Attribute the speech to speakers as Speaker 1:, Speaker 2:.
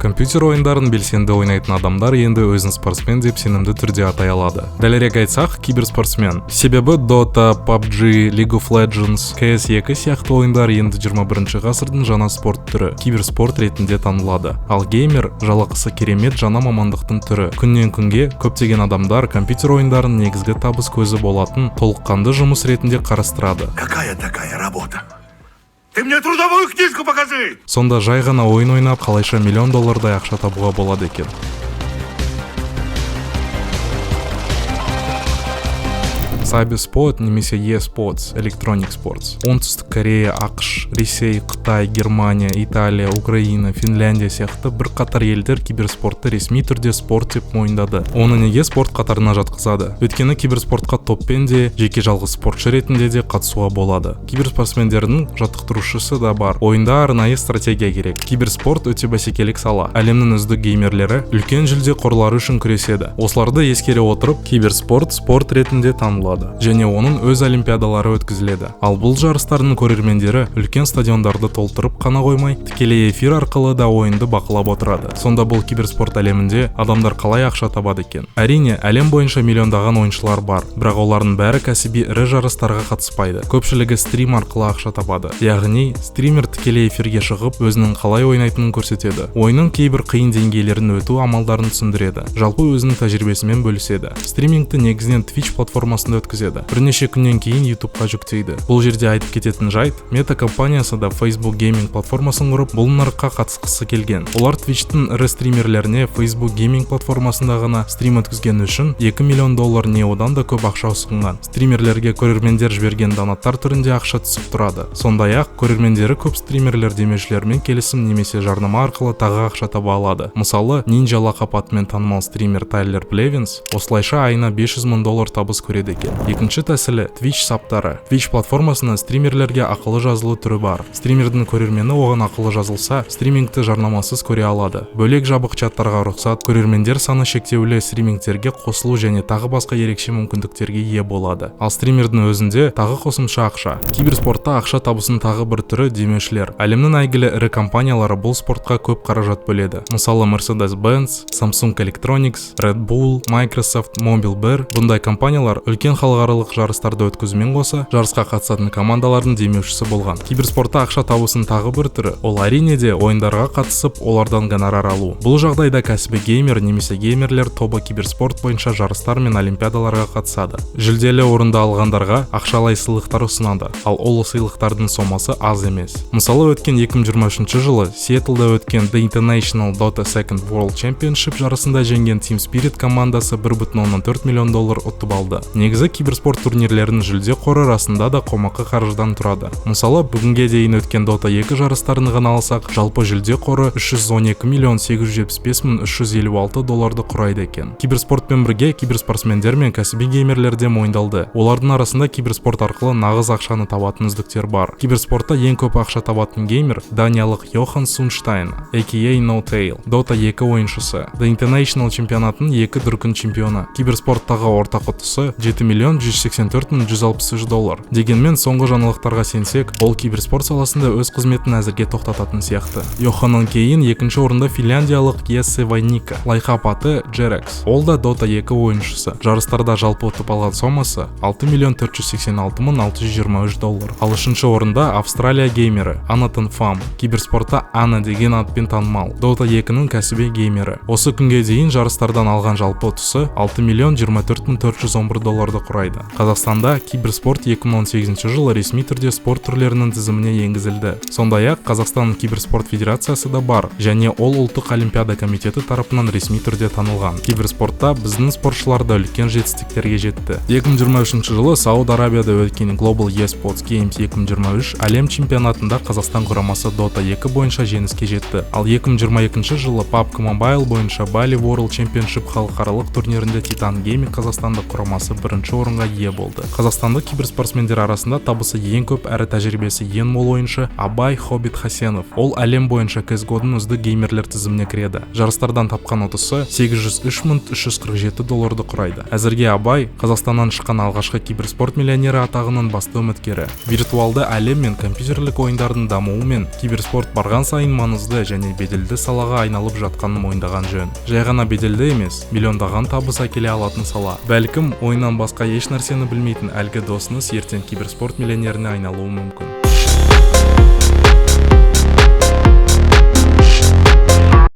Speaker 1: Компьютер ойындарын белсенді ойнайтын адамдар енді өзін спортсмен деп сенімді түрде атай алады. Дәлірек айтсақ, киберспортсмен. Себебі Dota, PUBG, League of Legends, CS2 сияқты ойындар енді 21 ғасырдың жаңа спорт түрі, киберспорт ретінде танылады. Ал геймер жалақысы керемет жаңа мамандықтың түрі. Күннен күнге көптеген адамдар компьютер ойындарын негізгі табыс көзі болатын толыққанды жұмыс ретінде қарастырады.
Speaker 2: Какая такая работа? Ты мне трудовую книжку покажи!
Speaker 1: Сонда жай ғана ойын ойнап, қалайша миллион доллардай ақша табуға болады екен? Cybersport немесе e-sports, Electronic Sports. Оңтүстік Корея, АҚШ, Ресей, Қытай, Германия, Италия, Украина, Финляндия сияқты бірқатар елдер киберспортты ресми түрде спорт деп мойындады. Оны неге спорт қатарына жатқызады? Өйткені киберспортқа топпен де, жеке жалғыз спортшы ретінде де қатысуға болады. Киберспортсмендердің жаттықтырушысы да бар. Ойында арнайы стратегия керек. Киберспорт өте бәсекелік сала. Әлемнің үздік геймерлері үлкен жүлде қорлары үшін күреседі. Осыларды ескере отырып, киберспорт спорт ретінде танылады және оның өз олимпиадалары өткізіледі. Ал бұл жарыстардың көрермендері үлкен стадиондарды толтырып қана қоймай, тікелей эфир арқылы да ойынды бақылап отырады. Сонда бұл киберспорт әлемінде адамдар қалай ақша табады екен? Әрине, әлем бойынша миллиондаған ойыншылар бар, бірақ олардың бәрі кәсіби ірі жарыстарға қатыспайды. Көпшілігі стрим арқылы ақша табады. Яғни, стример тікелей эфирге шығып, өзінің қалай ойнайтынын көрсетеді. Ойынның кейбір қиын деңгейлерін өту амалдарын түсіндіреді. Жалпы өзінің тәжірибесімен бөліседі. Стримингті негізінен Twitch платформасында өткізеді. Бірнеше күннен кейін YouTubeқа жүктейді. Бұл жерде айтып кететін жайт, Meta компаниясы да Facebook Gaming платформасын құрып, бұл нарыққа қатысқысы келген. Олар Twitch'тің ірі стримерлеріне Facebook Gaming платформасында ғана стрим өткізгені үшін 2 миллион доллар не одан да көп ақша ұсынған. Стримерлерге көрермендер жіберген донаттар түрінде ақша түсіп тұрады. Сондай-ақ, көрермендері көп стримерлер демеушілермен келісім немесе жарнама арқылы тағы ақша таба алады. Мысалы, Ninja лақап атымен танымал стример Тайлер Блевинс осылайша айына 500 мың доллар табыс көреді екен. Екінші тәсілі Twitch саптары. Twitch платформасында стримерлерге ақылы жазылу түрі бар. Стримердің көрермені оған ақылы жазылса, стримингті жарнамасыз көре алады. Бөлек жабық чаттарға рұқсат, көрермендер саны шектеулі стримингтерге қосылу және тағы басқа ерекше мүмкіндіктерге ие болады. Ал стримердің өзінде тағы қосымша ақша. Киберспортта ақша табысының тағы бір түрі демеушілер. Әлемнің әйгілі ірі компаниялары бұл спортқа көп қаражат бөледі. Мысалы, Mercedes-Benz, Samsung Electronics, Red Bull, Microsoft, Mobil 1. Бұндай компаниялар үлкен халықаралық жарыстарды өткізумен қоса, жарысқа қатысатын командалардың демеушісі болған. Киберспортта ақша табысының тағы бір түрі ол, әрине де, ойындарға қатысып, олардан гонорар алу. Бұл жағдайда кәсіби геймер немесе геймерлер тобы киберспорт бойынша жарыстар мен олимпиадаларға қатысады. Жүлделі орынды алғандарға ақшалай сыйлықтар ұсынады, ал ол сыйлықтардың сомасы аз емес. Мысалы, өткен 2023 жылы Сиэтлда өткен The International Dota Second World Championship жарысында жеңген Team Spirit командасы 1,4 миллион доллар ұтып алды. Негізі киберспорт турнирлерінің жүлде қоры расында да қомақты қаржыдан тұрады. Мысалы, бүгінге дейін өткен Dota 2 жарыстарын ғана алсақ, жалпы жүлде қоры 312 миллион 875 мың 356 долларды құрайды екен. Киберспортпен бірге киберспортсмендер мен кәсіби геймерлер де мойындалды. Олардың арасында киберспорт арқылы нағыз ақшаны табатын үздіктер бар. Киберспортта ең көп ақша табатын геймер даниялық Йохан Сунштайн, aka No Tail, Dota 2 ойыншысы, The International чемпионатының екі дүркін чемпионы. Киберспорттағы ортақ ұтысы 7 миллион 184 мың 163 доллар. Дегенмен соңғы жаңалықтарға сенсек, ол киберспорт саласында өз қызметін әзірге тоқтататын сияқты. Йоханнан кейін екінші орында финляндиялық Ессе Вайника, лайқап аты Джерекс. Ол да Dota 2 ойыншысы. Жарыстарда жалпы ұтып алған сомасы 6 миллион 486 мың 623 доллар. Ал үшінші орында Австралия геймері Анатан Фам, киберспортта Ана деген атпен танымал, Dota 2-нің кәсіби геймері. Осы күнге дейін жарыстардан алған жалпы ұтысы 6 миллион 24 мың 411 долларды құрайды. Қазақстанда киберспорт 2018 жылы ресми түрде спорт түрлерінің тізіміне енгізілді. Сондай-ақ Қазақстан киберспорт федерациясы да бар және ол ұлттық олимпиада комитеті тарапынан ресми түрде танылған. Киберспортта біздің спортшылар да үлкен жетістіктерге жетті. 2023 жылы Сауд Арабияда өткен Global eSports Games 2023 әлем чемпионатында Қазақстан құрамасы Dota 2 бойынша жеңіске жетті. Ал 2022 жылы PUBG Mobile бойынша Bali World Championship халықаралық турнирінде Titan Gaming қазақстандық құрамасы бірінші орын орынға ие болды. Қазақстандық киберспортсмендер арасында табысы ең көп әрі тәжірибесі ең мол ойыншы Абай Хоббит Хасенов. Ол әлем бойынша CSGO-дың үздік геймерлер тізіміне кіреді. Жарыстардан тапқан ұтысы 803 347 долларды құрайды. Әзірге Абай Қазақстаннан шыққан алғашқы киберспорт миллионері атағының басты үміткері. Виртуалды әлем мен компьютерлік ойындардың дамуымен киберспорт барған сайын маңызды және беделді салаға айналып жатқанын мойындаған жөн. Жай ғана беделді емес, миллиондаған табыс әкеле алатын сала. Бәлкім, ойыннан басқа еш нәрсені білмейтін әлгі досыңыз ертең киберспорт миллионеріне айналуы мүмкін.